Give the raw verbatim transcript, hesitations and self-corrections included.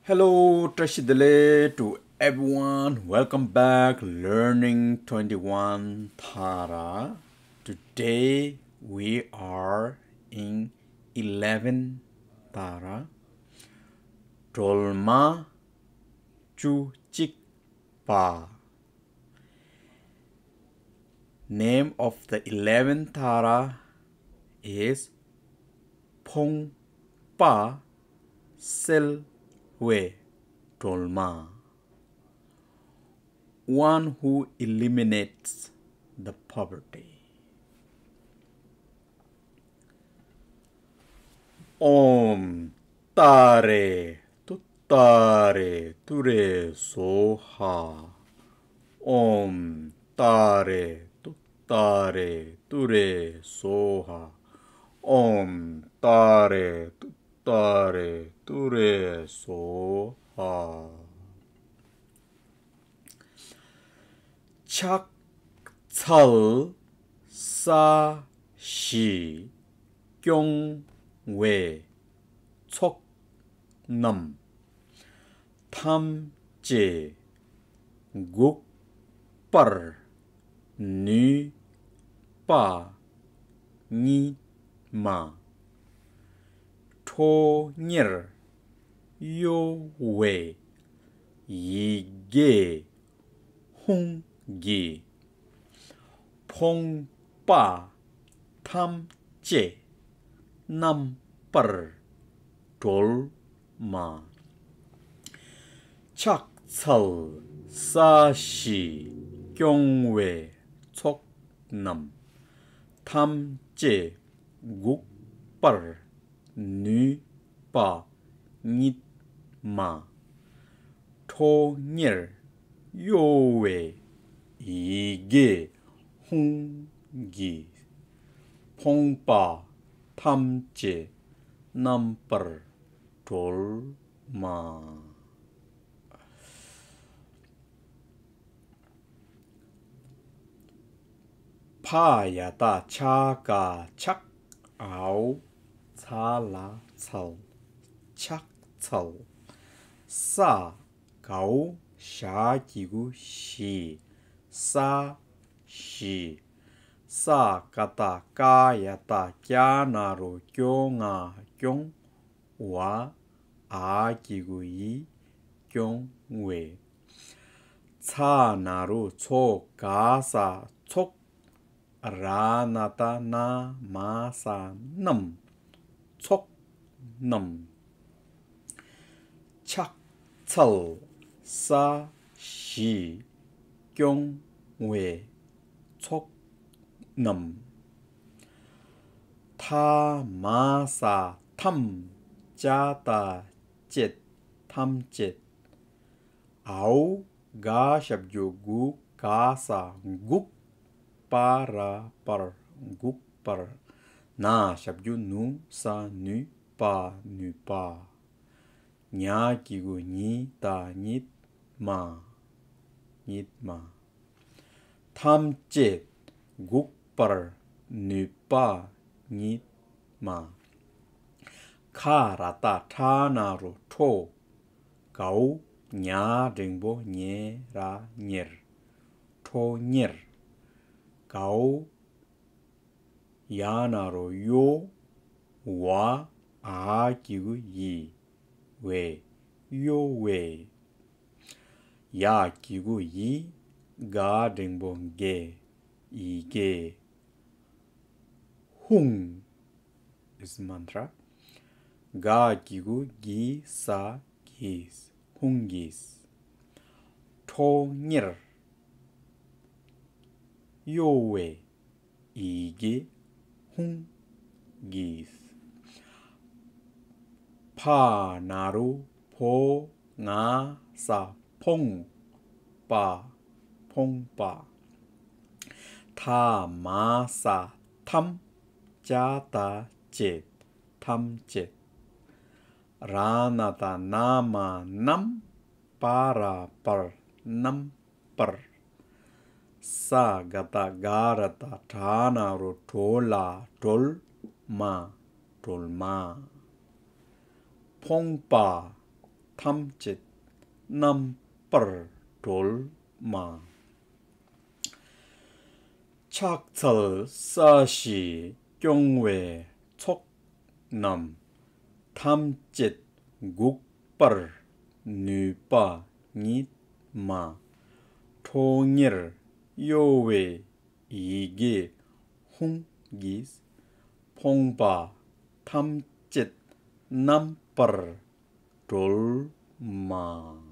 Hello, བཀྲ་ཤིས་བདེ་ལེགས to everyone. Welcome back, learning twenty-one Thara. Today we are in eleven Thara. སྒྲོལ་མ་བཅུ་གཅིག་པ། Name of the eleventh Thara is ཕོངས་པ་སེལ་བའི་སྒྲོལ་མ། One who eliminates the poverty. ཨོཾ་ཏཱ་རེ་ཏུཏྟཱ་རེ་ཏུ་རེ་སྭཱ་ཧཱ། ཨོཾ་ཏཱ་རེ་ཏུཏྟཱ་རེ་ཏུ་རེ་སྭཱ་ཧཱ། ཨོཾ་ཏཱ་རེ་ཏུཏྟཱ་རེ་ཏུ་རེ་སྭཱ་ཧཱ། ཕྱག་འཚལ་ས་གཞི་སྐྱོང་བའི་ཚོགས་རྣམས། ཐམས་ཅད་འགུགས་པར་ནུས་པ་ཉིད་མ། ཁྲོ་གཉེར་གཡོ་བའི་ཡི་གེ་ཧཱུྃ་གིས། ཕོངས་པ་ཐམས་ཅད་རྣམ་པར་སྒྲོལ་མ། ཕྱག་འཚལ་ས་གཞི་སྐྱོང་བའི་ཚོགས་རྣམས། ཐམས་ཅད་འགུགས་པར་ནུས་པ་ཉིད་མ། ཁྲོ་གཉེར་གཡོ་བའི་ཡི་གེ་ཧཱུྃ་གིས། ཕོངས་པ་ཐམས་ཅད་རྣམ་པར་སྒྲོལ་མ། ཕ་ཡ་བཏགས་ཕྱ་ག་ཕྱག་ཨའོ་ཚ་ལ་འཚལ། ཕྱག་འཚལ། ས་གའོ་ཞ་གི་གུ་ཞི། ས་ཞི། ས་ཀ་བཏགས་ཀ་ཡ་བཏགས་ཀྱ་ན་རོ་ཀྱོ་ང་སྐྱོང་། ཝ་འ་གི་གུ་འི་སྐྱོང་བའི། ཚ་ན་རོ་ཚོ་ག་ས་ཚོགས། ར་ན་བཏགས་རྣ་མ་ས་རྣམས། ཚོགས་རྣམས། ཕྱག་འཚལ་ས་གཞི་སྐྱོང་བའི་ཚོགས་རྣམས། ཐ་མ་ས་ཐམས། ཅ་ད་བཅད། ཐམས་ཅད། ཨའོ་ག་ཞབས་ཀྱུ་གུ་ག་ས་འགུགས། པ་ར་པར་འགུགས་པར། ན་ཞབས་ཀྱུ་ནུ་ས་ནུས། པ་ནུས་པ། ཉ་གི་གུ་ཉི་ད་ཉིད་མ། ཉིད་མ། ཐམས་ཅད་འགུགས་པར་ནུས་པ་ཉིད་མ། ཁ་ར་བཏགས་ཁྲ་ན་རོ་ཁྲོ། གའོ་ཉ་འགྲེང་བུ་ཉེ་ར་ཉེར། ཁྲོ་གཉེར། གའོ་ཡ་ན་རོ་གཡོ། ཝ་འ་གི་གུ་འི། བའི། གཡོ་བའི། ཡ་གི་གུ་ཡི། ག་འགྲེང་བུ་གེ། ཡི་གེ། ཧཱུྃ། is mantra. ག་གི་གུ་གི་ས་གིས། ཧཱུྃ་གིས། ཁྲོ་གཉེར་གཡོ་བའི་ཡི་གེ་ཧཱུྃ་གིས། ཕ་ན་རོ་ཕོ་ང་ས་ཕོངས་པ། ཕོངས་པ། ཐ་མ་ས་ཐམས། ཅ་ད་བཅད། ཐམས་ཅད། ར་ན་བཏགས་རྣ་མ་རྣམས། པ་ར་པར་རྣམ་པར། ས་ག་བཏགས་སྒ་ར་བཏགས་སྒྲ་ན་རོ་སྒྲོ་ལ་སྒྲོལ་མ། སྒྲོལ་མ། ཕོངས་པ་། ཐམས་ཅད་རྣམ་པར་སྒྲོལ་མ། ཕྱག་འཚལ་ས་གཞི་སྐྱོང་བའི་ཚོགས་རྣམས། ཐམས་ཅད་འགུགས་པར་ནུས་པ་ཉིད་མ། ཁྲོ་གཉེར་གཡོ་བའི་ཡི་གེ་ཧཱུྃ་གིས། ཕོངས་པ་ཐམས་ཅད་རྣམ་པར་སྒྲོལ་མ།